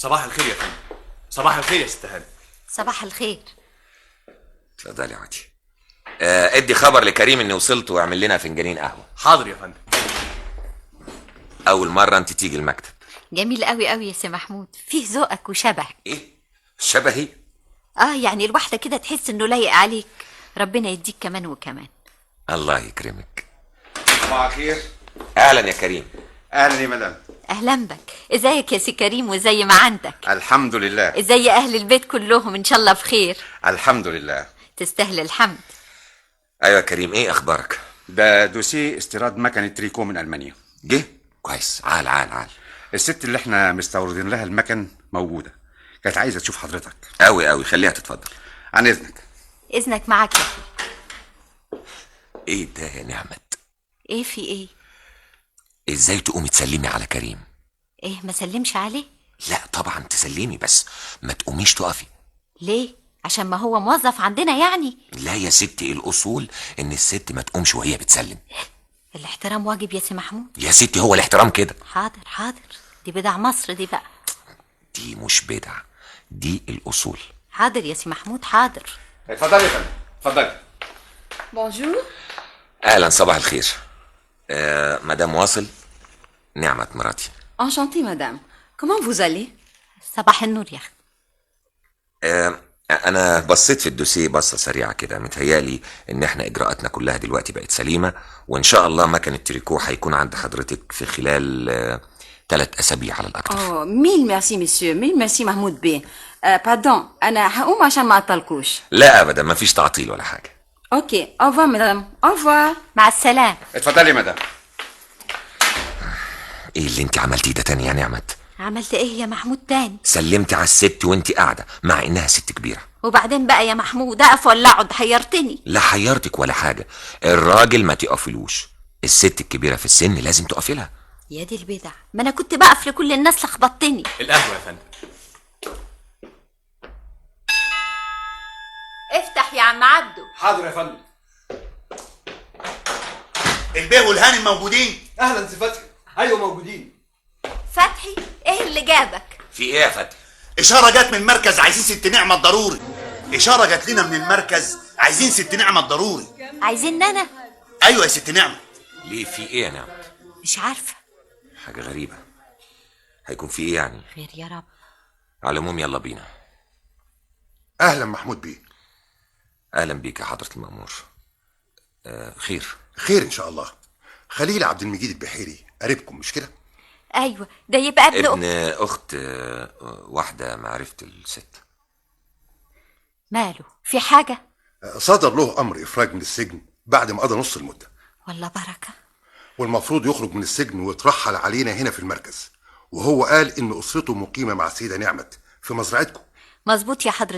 صباح الخير يا فندم. صباح الخير يا ست هانم. صباح الخير. اتفضلي يا عتي. ادي خبر لكريم اني وصلت واعمل لنا فنجانين قهوة. حاضر يا فندم. اول مرة انت تيجي المكتب. جميل قوي قوي يا سي محمود، فيه ذوقك وشبهك. ايه شبهي؟ يعني الواحدة كده تحس انه لايق عليك. ربنا يديك كمان وكمان. الله يكرمك. صباح الخير. اهلا يا كريم. اهلا يا مدام. اهلا بك. ازيك يا سي كريم وزي ما عندك؟ الحمد لله. ازي اهل البيت كلهم؟ ان شاء الله بخير. الحمد لله. تستاهل الحمد. ايوه يا كريم، ايه اخبارك؟ ده دوسيه استيراد مكنه تريكو من المانيا. جه؟ كويس. عال عال عال. الست اللي احنا مستوردين لها المكن موجودة، كانت عايزه تشوف حضرتك. قوي قوي، خليها تتفضل. عن اذنك. اذنك معاك يا اخي. ايه ده يا نعمت؟ ايه في ايه؟ ازاي تقومي تسلمي على كريم؟ ايه ما سلمش عليه؟ لا طبعا تسلمي، بس ما تقوميش تقفي. ليه؟ عشان ما هو موظف عندنا يعني؟ لا يا ستي، الاصول ان الست ما تقومش وهي بتسلم. الاحترام واجب يا سي محمود. يا ستي هو الاحترام كده. حاضر حاضر، دي بدع مصر دي بقى. دي مش بدع، دي الاصول. حاضر يا سي محمود حاضر. اتفضلي يا فندم، اتفضلي. Bonjour. اهلا، صباح الخير. مدام واصل، نعمة مراتي. Enchantée madame. Comment vous allez؟ صباح النور يا اخي. انا بصيت في الدوسيه بصة سريعة كده، متهيالي ان احنا اجراءاتنا كلها دلوقتي بقت سليمة، وان شاء الله مكن التريكو هيكون عند حضرتك في خلال 3 اسابيع على الاكثر. Oh, mille merci monsieur, mille merci محمود بيه. Pardon، انا هقوم عشان ما اعطلكوش. لا ابدا، ما فيش تعطيل ولا حاجة. OK، au revoir madame، au revoir. مع السلامة. اتفضلي يا مدام. ايه اللي انت عملتيه ده تاني يا نعمت؟ عملت ايه يا محمود تاني؟ سلمت على الست وانت قاعدة، مع انها ست كبيرة. وبعدين بقى يا محمود، اقف ولا اقعد؟ حيرتني. لا حيرتك ولا حاجة، الراجل ما تقفلوش، الست الكبيرة في السن لازم تقفي لها. يا دي البدع، ما انا كنت بقف لكل الناس، لخبطتني. القهوة يا فندم. افتح يا عم عبده. حاضر يا فندم. البيه والهانم موجودين؟ اهلا سي فتحي. ايوه موجودين. فتحي، ايه اللي جابك؟ في ايه يا فتحي؟ اشارة جت من المركز، عايزين ست نعمه ضروري. اشارة جت لنا من المركز، عايزين ست نعمه ضروري. عايزين انا؟ ايوه يا ست نعمه. ليه، في ايه يا نعمه؟ مش عارفه. حاجة غريبة، هيكون في ايه يعني؟ خير يا رب. على العموم يلا بينا. اهلا محمود بيه. اهلا بيك يا حضره المأمور. خير؟ خير ان شاء الله. خليل عبد المجيد البحيري قريبكم مش كده؟ ايوه، ده يبقى ابن اخت واحدة معرفة الست. ماله، في حاجة؟ صدر له امر افراج من السجن بعد ما قضى نص المدة. والله بركة. والمفروض يخرج من السجن ويترحل علينا هنا في المركز، وهو قال ان اسرته مقيمة مع السيدة نعمت في مزرعتكم. مظبوط يا حضره